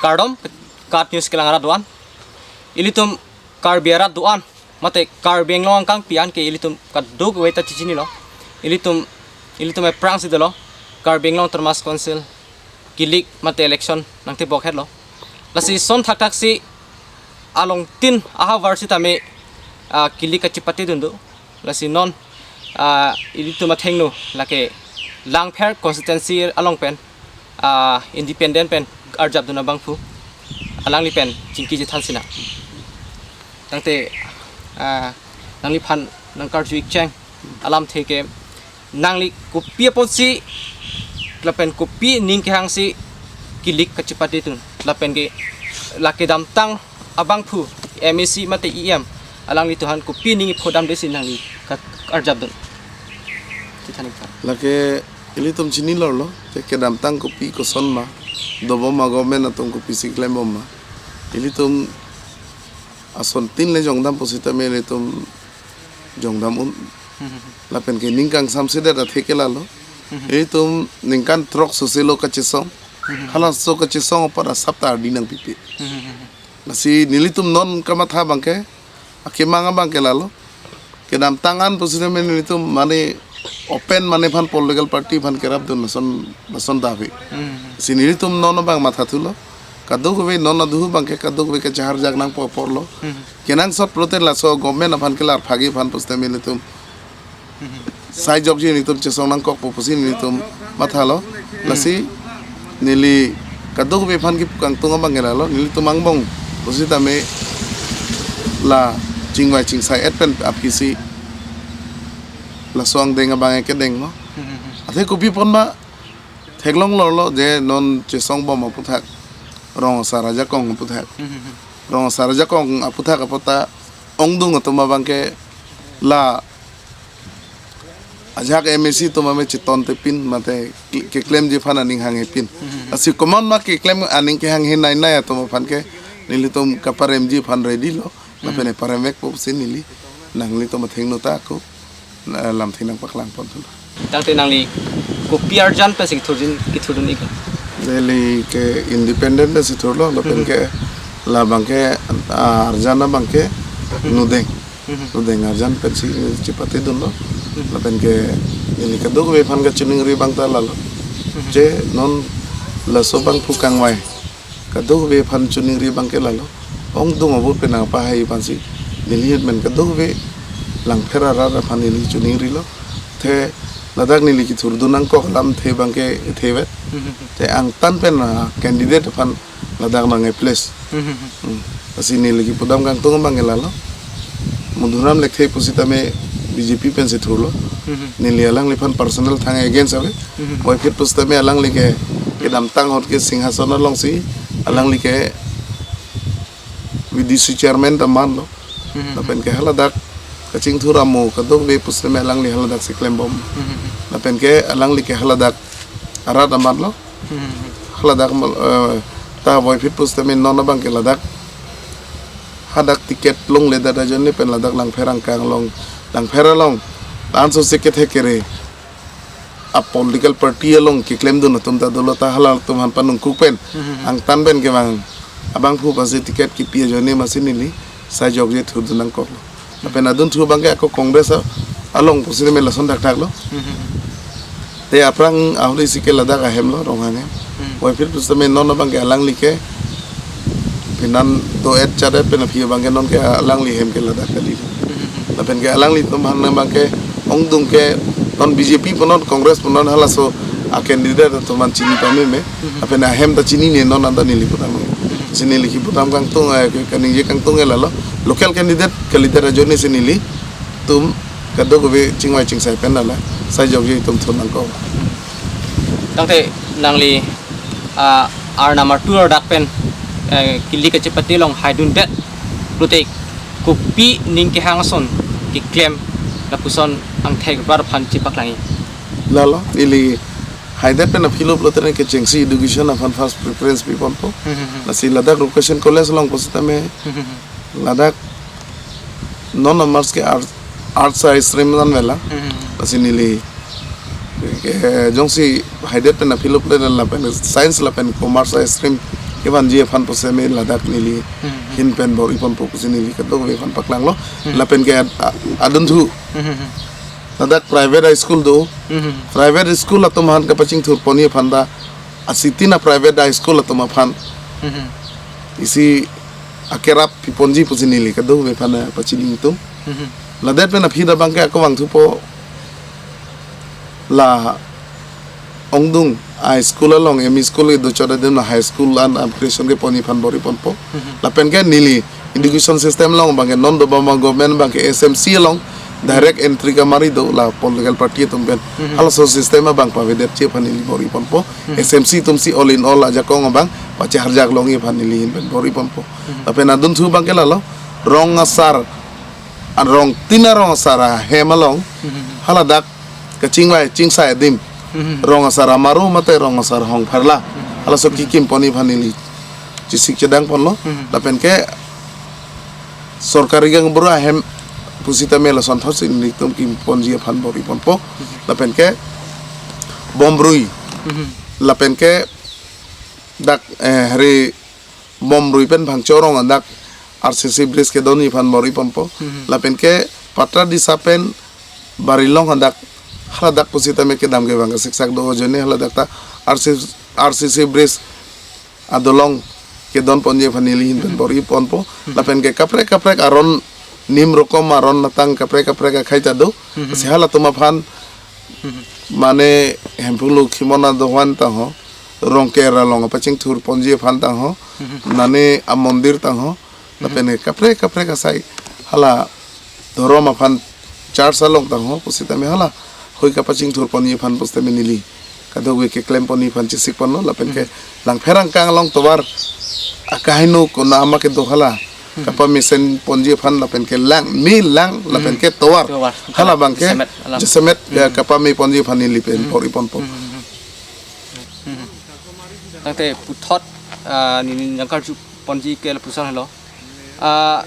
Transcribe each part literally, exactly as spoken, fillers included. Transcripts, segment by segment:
Kardom, KAT News kelang arat do-an. Ilitum Karbi arat do-an, mate Karbi Anglong angkang pian ke ilitum kadokave ta chichinilo. Ilitum, ilitum aphrangsi dolo Karbi Anglong Autonomous Council kilik mate election nangtebok hetlo. Lasi son thakthak si along tin ahavar sitame, ah, kilik kachepatedun do. Lasi non, ah, ilitum athengno lake Langpher constituency along pen, ah, independent pen arjapdun abangphu alangli pen chingki chethan sinang. Tangte, ah, nangliphan nangkarju ikcheng alamthe ke nangli kopi apotsi lapen kopi ning kehangsi kilik kachepatedun lapen ke lake kedamtang abangphu MAC mate EM alanglitumphan kopi ning iphodamdesi nangli ka-, arjapdun? Chethan ikcheng. Lake ilitum chinilorlo, te kedamtang kopi koson ma, dobom ma government atum kopisi klembom ma. Ilitum asontin le jongdam pusitame ilitum jongdam un. Lapen ke ning kangsamsedet athe ke lalo. Ilitum ningkan throk soselo kachesong. Halaso kachesong apar asap ta ardi nangpipe. Lasi nelitum non kamatha abangke, akemang abangke lalo. Kedamtang an pusitame nelitum mane open mane aphan political party aphan kerapdun lason, lason dave. Si nelitum non abang mathathulo. Kadokave non aduhu abangke kadokave kachaharjak nangpo aporlo. Kenangsot pulote laso government aphan kelar phagi aphan pusitame nelitum sai jokji nelitum chesong nangkokpo pusi nelitum mathalo. Lasi neli kadokave aphan kipukangtung abangke lalo, nelitum angbong pusitame la chingvai chingsai-et pen aphisi laso angdeng abangke denglo. Athe kopi pon ma theklonglorlo je non chesongbom aphuthak, rong asar ajakong aphuthak. Rong asar ajakong aphuthak apot ta ongdung atum abangke la ajak MAC atum ame chetontepin mate ke-, keklemji aphan aning hanghepin. Lasi komat ma keklem aning kehanghe nainai atum aphan ke nelitum kaparemji aphan ready lo. Lapen paremvekpo pusi neli nanglitum athengno ta ako, na, lamthe nangpaklang ponthunlo. Tangte nangli kopi arjan pensi kithurdun, kithurdun iklo? Neli ke independent pensi thurlo, lapen ke labangke, ah, arjan abangke nudeng. Nudeng arjan pensi chepatedunlo. Lapen ke neli kadokave aphan kachiningri abang ta lalo. Je non laso abangphu kangvai kadokave aphan chiningri abangke lalo. Ongdung abot pen nangpahai aphansi neli men kadokave Langpher arat aphan neli chiningrilo. Te ladak neli kithurdun nangkok alamthe abangke thevet. Te angtan pen, ah, candidate aphan ladak nang-e-place. Hmm. Lasi neli kipudam kangtung abangke lalo. Madhuram Lekthe pusitame BJP pensi thurlo. Neli alangliphan personal thang against ave. Boyphit pusitame alangli ke kedamtang ahut ke Singhason alongsi alangli ke VDC chairman ta manlo. Lapen ke haladak kachingthur amo kadokave pusitame alangli haladaksi klembom. Lapen ke alangli ke haladak arat amanlo. Haladak mal, eh, ta Boyphit pusitame non abangke ladak hadak ticket longledet ajoine pen ladak Langpher angkang along, Langpher along ansose kethek kere a political party along keklemdun atum ta dolo, ta halatum aphan panungkuk pen angtan pen kevang abangphu aphansi ticket kipi ajoine masi neli sai jokje thurdun nangkoklo. Lapen adunthu abangke ako Congress a-, along pusitame lason thakthaklo. Te aphrang ahut isi ke ladak ahemlo, Ronghang hem. Boyphit pusitame non abangke alangli ke pinan do-et chat-et pen aphi abangke non ke alangli hem ke ladak kali. Lapen ke alanglitum aphan abangke ongdung ke non BJP punon, Congress punon, halaso a candidate atum aphan chini pameme. Lapen ahem ta chinine non anta neli pudam. Si neli kipudam kangtung, eh, ke-, kaningje kangtung ke lalo. Local candidate kalidet ajoine si nelitum kadokave chingvai chingsai pen lalo sai jokje itum thur nangkok. Tangte nangli, ah, arnam artur dak pen, eh, kilik kachepate along haidundet pulote kopi ning kehang ason keklem lapuson angthek rat aphan chepaklangji? Lalo, ili haidet pen aphi lo pulote kechengsi education aphan first preference piponpo. Lasi ladak Rupesh Sain College along pusitame ladak non commerce ke art, arts a stream an vela. Lasi neli ke jongsi haidet pen aphi lo pulote lapen science lapen commerce a stream Evanji aphan pusitame ladak neli Hmm. hin pen bor-i ponpo pusi neli kadokave aphan paklanglo. Hmm. Lapen ke ad-, a-, adunthu Hmm. ladak private high school do. Hmm. Private school atum aphan kapachingthur ponji aphan ta, a city na private high school atum aphan Hmm. isi akerap piponji pusi neli kadokave aphan pachini tum. Hmm. Ladet pen aphi ta abangke ako vangthupo, la ongdung a school along, M E school kedo chot adim la high school an upgradation keponji aphan bor-i ponpo. Mhm. Lapen ke neli education system along abangke non dobom government abangke S M C along direct entry kamari do la political party atum pen. Mhm. Halaso system abang pavedetji aphan neli bor-i ponpo. Mhm. S M C atum si all in all ajakong abang pacheharjak longji aphan neli hin pen bor-i ponpo. Mhm. Lapen adunthu abangke lalo, rong asar, an rong tin arong asar ahem along, Mhm. haladak kachingvai chingsai adim, Mhm. rong asar amaru mate rong asar hong pharla, Mhm. halaso kikim ponji aphan neli chesik chedang ponlo. Mhm. Lapen ke sorkari gaonbura ahem pusitame lason thotsi nelitum kimponji aphan bor-i ponpo. Mhm. Lapen ke Bomrui. Mhm. Lapen ke dak, eh, hari Bomrui pen Phangcho arong adak R C C bridge kedonji aphan bor-i ponpo. Mhm. Lapen ke Patradisa pen Barilong adak, haladak pusitame kedam kevang kesiksak do ajoine haladak ta R C, R C C bridge adolong kedon ponji aphan neli hin pen Mhm. bor-i ponpo. Mhm. Lapen ke kaprek kaprek aron, nim rokom aron atang kaprek kaprek akhei ta do. Mhm. Si halatum aphan Mhm. mane Hemphu Lokhimon adovan tangho, Rongker along apachingthur ponji aphan tangho, Mhm. mane amondir tangho, Mhm. lapen kaprek kaprek asai hala dhorom aphan church along tangho pusitame hala hui kapachingthur ponji aphan pusitame neli kadokave keklem ponji aphan chesik ponlo. Lapen ke Mhm. Langpher angkang along tovar akaheno konama kedo hala Mhm. kapamesen ponji aphan lapen ke lang, me lang, lapen Mhm. ke tovar. Tovar. Hala abangke Jasemet, alam. Jasemet, ya, Mhm. kapame ponji aphan neli pen Mhm. bor-i ponpo. Mhm. Mhm. Tangte puthot, ah, neli nangkarju ponji ke lapuson helo. Ah,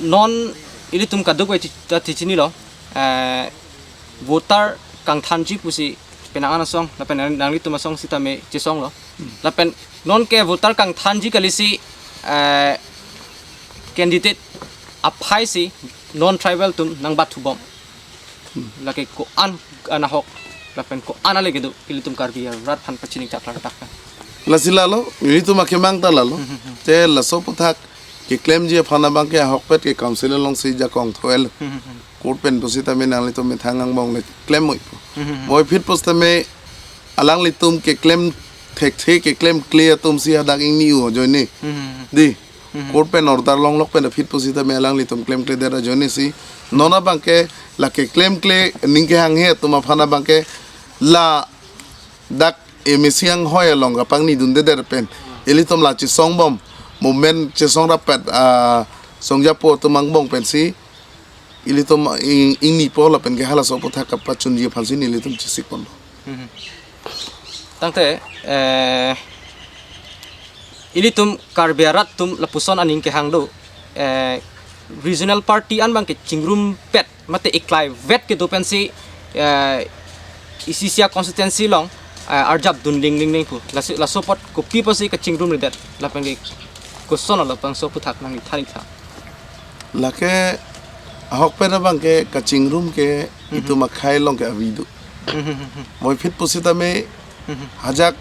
non ilitum kadokave chi-, ta chechinilo. Eh, voter kangthanji pusi penang an asong, lapen nang-, nanglitum asong sitame chesonglo. Hmm. Lapen non ke voter kangthanji kalisi, eh, candidate aphai si non tribal atum nangbathubom. Hmm. Lake ko-an anahok, lapen ko-an ale kedo, ilitum Karbi arat aphan pachini chaklar tak. Lasi lalo, ilitum akemang ta lalo. Hmm, hmm, hmm. Te laso aputhak keklemji aphan abangke ahokpet ke council alongsi jakong thoel. Hmm, hmm, hmm. Court pen pusitame nanglitum methang angbong le klem moi pu. Mhm. Moi aphi pusitame alanglitum keklem thekthe, keklem kle atum si hadak ingni-o ajoine. Mhm. Di. Mhm. Court pen order longlok pen aphi pusitame alanglitum klemkledet ajoine si. Non abangke la keklem kle ning kehanghe atum aphan abangke ladak M A C anghoi along kapangnidundedet pen ilitum la chesongbom movement chesong rapet, ah, songjapo atum angbong pensi ilitum ing-, ingnipo lapen ke halaso aputhak kapachunji aphansi nelitum chesik ponlo. Mhm. Tangte, eh, ilitum Karbi arat atum lapuson aning kehang do, eh, regional party an abangke chingrumpet mate eklaivet kedo pensi, eh, isi isi a-constituency along, eh, arjapdun lingling pu. Laso, laso apot kopi pusi kachingrumredet lapen ke koson labangso aputhak nangli than-ik tha. Lake ahokpet abangke kachingrum ke Mhm. itum akhei along ke avi do. Mhm, mhm, mhm. Moi aphi pusitame Mhm. ajak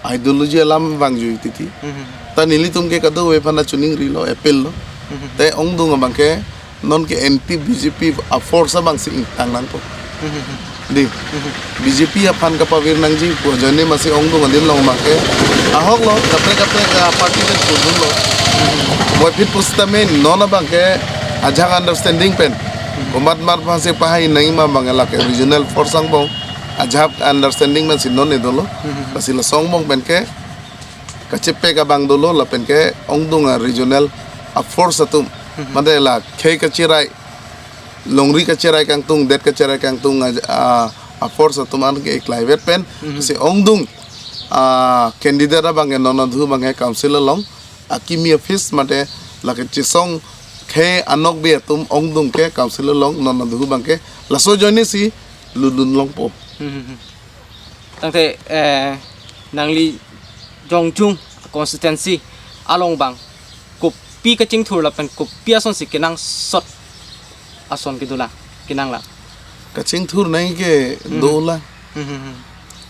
ideology alam vangjui titi. Mhm. Ta nelitum ke kadokave aphan chuningrilo, appeal lo. Mhm. Te ongdung abangke non ke anti B J P a-force abangsi ingtang nangpo. Mhm. Di. Mhm. B J P aphan kapavir nangji pu ajoine masi ongdung adim along abangke ahok lo, kaprek kaprek a-party pen pudun lo. Mhm. Moi aphi pusitame non abangke ajak understanding pen Mhm. komat mar aphansi pahai nangji ma abang lake regional force angbong ajak understanding pensi non ne dolo. Mhm. Lasi laso angbong pen ke kachepek abang dolo lapen ke ongdung a-regional a-force atum. Mhm. Mate la khei kacherai, longri kacherai kangtung, det kacherai kangtung a, a, a-force atum an ke eklaivet pen. Mhm. Si ongdung a-candidate abangke non adhu abangke council along akimi office mate lake chesong khei anokbe atum ongdung ke council along non adhu abangke laso ajoine si lutdun longpo. Mhm. Tangte, eh, nangli jongjung constituency along abang kopi kachingthur lapen kopi asonsi kenangsot ason kedolang, kenanglang? Kachingthur nangji ke Hmm. dolang. Hmm, hmm, hmm.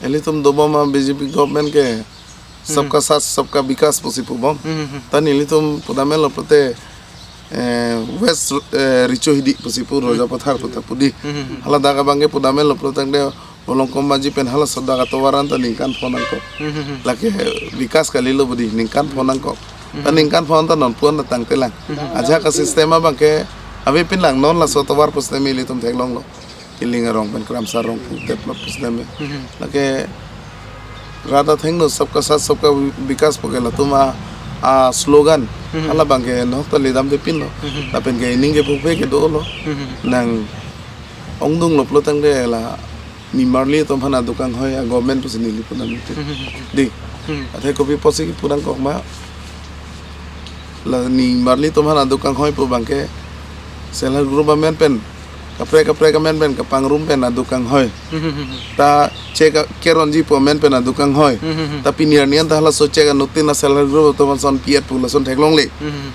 Ilitum dobom a B J P government ke Hmm. sabka saath, sabka vikas pusi pubom. Hmm, hmm, hmm. Ta nelitum pudamelo pulote, eh, West, eh, Richo Hidi pusi pu Roja Pathar puta pudi. Hmm, hmm, hmm. Hala dak abang ke pudamelo pulote de Bolong Komaji pen halaso dak atovar an ta ningkan pho nangkok. Hmm, hmm, hmm. Lake vikas kalilo budi ningkan pho nangkok. Hmm. Ta ningkan pho ta non pu an ta tangtelang. Hmm. Ajahak a system abang ke avepinlang, non laso atovar pusitame ilitum theklonglo. Kiling arong pen Kramsa Rongphar develop pusitame. Hmm. Lake rat athengno sabka saath sabka vikas pu ke latum a, a slogan. Hmm. Hala abang ke nok ta ledamde pinlo. Hmm. Lapen ke ining ke puphe ke dolo. Hmm. Nang ongdunglo pulo tangte la nimarli atum aphan aduk kanghoi a government pusi neli pudam itu. Hmm. Di. Hmm. Athe kopi apotsi kipu nangkok ma, la nimarli atum aphan aduk kanghoi pu abang ke self help group amen pen, kaprek kaprek amen pen kapangrum pen aduk kanghoi. Hmm. Ta chek a-, keronji pu amen pen aduk kanghoi. Hmm. Ta pini arni an ta halaso chek anuttin a self help group atum aphan son pi-et pu lason theklongle. Hmm.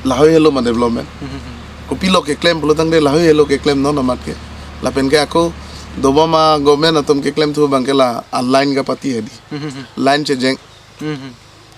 Lahei helo ma development. Hmm. Kopilo keklem pulo tangte lahei helo keklem non amat ke. Lapen ke ako dobom a government atum keklemthu abang ke la a line kapati hedi. Hmm. Line chejeng. Hmm.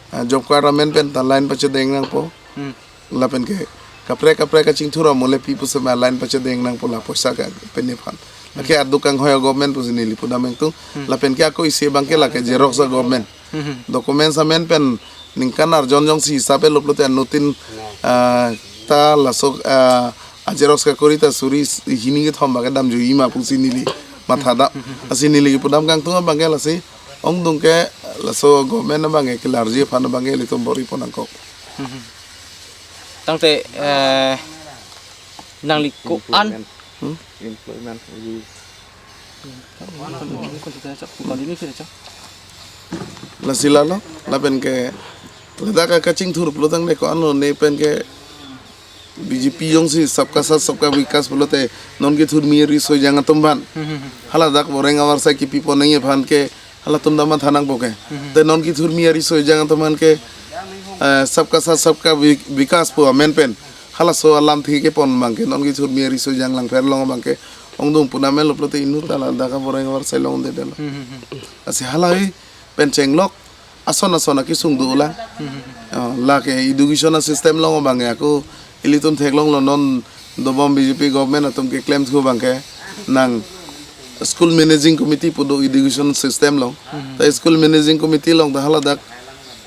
Ah, job card amen pen ta line pachedeng nangpo. Hmm. Lapen ke kaprek kaprek kachingthur amole pi pusitame a line pachedeng nangpo la poisa ke pen nephan. Hmm. Lake aduk kanghoi a government pusi neli pudam ingtung. Hmm. Lapen ke ako isi abang ke lake xerox a government. Hmm. Documents amen pen ningkan arjon jongsi hisap-etlo pulote anuttin, ah, ta laso, ah, a xerox kakori ta suri s-, hini kethom abang ke damjui ma pusi neli mathadam. Lasi neli kipudam kangtung abang ke lasi ongdung ke laso government abang ke kelarji aphan abang ke ilitum bor-i pon nangkok. Tangte, eh, nangli ko-an Employment. Hmm? Employment. Lasi lalo, lapen ke, ladak ka kachingthur pulo tangte ko-anlo ne pen ke B J P jongsi sabka saath sabka vikas pulote non kethurmi riso ejang atum aphan. Hmm, hmm, hmm. Hala dak boreng avarsai kipi pon nangji aphan ke halatum dam matha nangpo ke. Hmm. Te non kethurmi ariso ejang atum aphan ke, eh, sabka saath sabka vi-, vikas pu amen pen halaso alamthe kepon abang ke non kethurmi ariso ejang Langpher along abang ke ongdung pudamelo pulote inut ta ladak a boreng avarsai longdedetlo. Hmm, hmm, hmm. Lasi halahei pen chenglok ason ason akesung dolang. Hmm. Oh, lake education a system along abang ke ako ilitum theklonglo non dobom B J P government atum keklemthu abang ke nang school managing committee pu do education system along. Hmm. Ta school managing committee along ta haladak,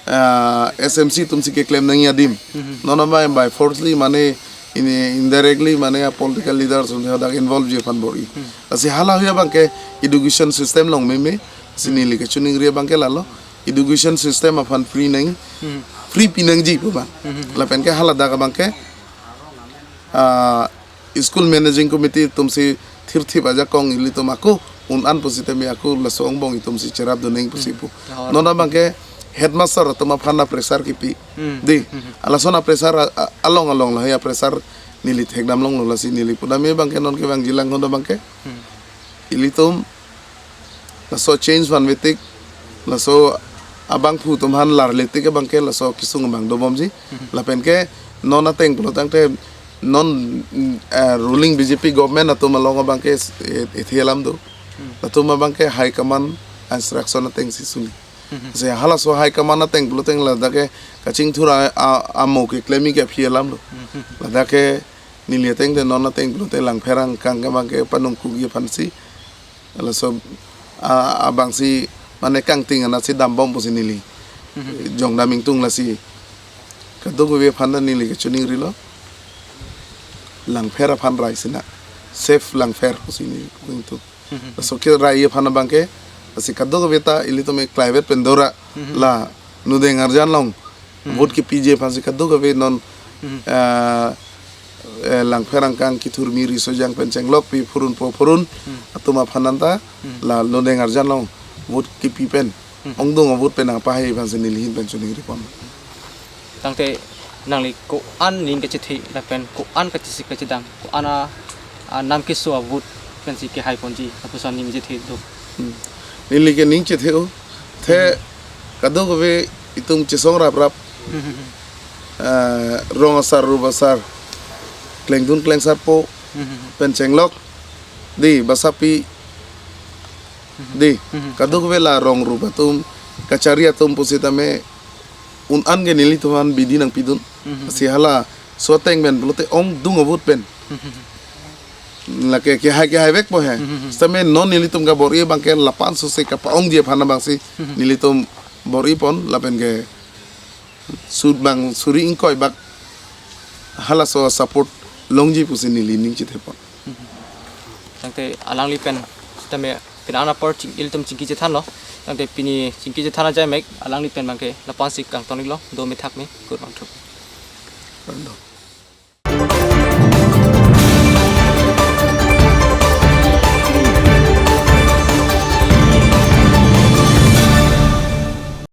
ah, S M C atumsi keklem nangji adim. Hmm. Non abang by forcefully mane ini indirectly mane a political leaders atum hadak involve ji aphan bor-i. Hmm. Lasi halahei abang ke education system along meme, lasi neli kachiningri abang ke lalo education system aphan free nang, Hmm. free pi nangji pu abang. Hmm. Lapen ke haladak abang ke, ah, school managing committee atumsi thirthip ajakong ilitum ako un-an pusitame ako laso angbong itumsi cherapdun nang pusi pu. Hmm. Oh. Non abang ke headmaster atum aphan a pressure kipi. Hmm. Di, Hmm. alason a pressure a, a, along along lahei a pressure neli thekdam longlo, lasi neli pudam abang ke non kevangjilang hon abang ke. Hmm. Ilitum laso change vanvetik, laso abangphu atum aphan larletik abang ke laso kesung abang dobomji. Mhm. Lapen ke non ateng pulo tangte non, eh, ruling B J P government atum along abang ke, eh, ethe alam do. Hmm. Latum abang ke high command instruction atengsi suni. Mhm. Lasi halaso high command ateng pulo tangte ladak ke kachingthur a, a, amo keklemji ke aphi alamlo. Mhm. Ladak ke neli ateng te non ateng pulote Langpher angkang ke abang ke panung kukji aphansi. Laso, a, abangsi mane kangting anatsi dambom pusi neli. Mhm. Jongdam ingtung, lasi kadokave aphan ta neli kachiningrilo. Langpher aphan rai sina. Save Langpher pusi neli ingtung. Mhm. Laso kerai aphan abang ke, lasi kadokave ta ilitum eklaivet pen dora Mhm. la nudeng arjan along Mhm. vote kepiji aphansi kadokave non, Mhm. eh, eh, Langpher angkang kethurmi riso ejang pen chenglok pi phurun po phurun Mhm. atum aphan anta Mhm. la nudeng arjan along vote kepi pen Mhm. ongdung a vote pen nangpahai aphansi neli ahin pen chiningripon. Tangte nangli ko-an ning kachethe lapen ko-an kachesik kachedang, ko-an a, a nam keso a vote pensi kehaiponji lapuson ning chethe do? Hmm. Neli ke ning chethe-o. The kadokave itum chesong rap rap, eh, rong asar rup asar, klengdun klengsarpo pen chenglok, dei, basapi, dei, kadokave la rong rup atum, kachari atum pusitame un-an ke nelitum aphan bidi nangpidun. Si hala so ateng pen pulote ongdung avut pen lake kehai kehai vekpo he. Sitame non nelitum kabor-i abang ke lapu-an sose kapa-ongji aphan abang si nelitum bor-ipon lapen ke su bang suri ingkoi bak halaso support longji pusi neli ning chethepon. Tangte alangli pen sitame pini an apor ching, ilitum chingki chethanlo. Tangte pini chingki chethan ajai mek alangli pen abang ke lapu-an si kangton-iklo, do me thak me, kurvangthu.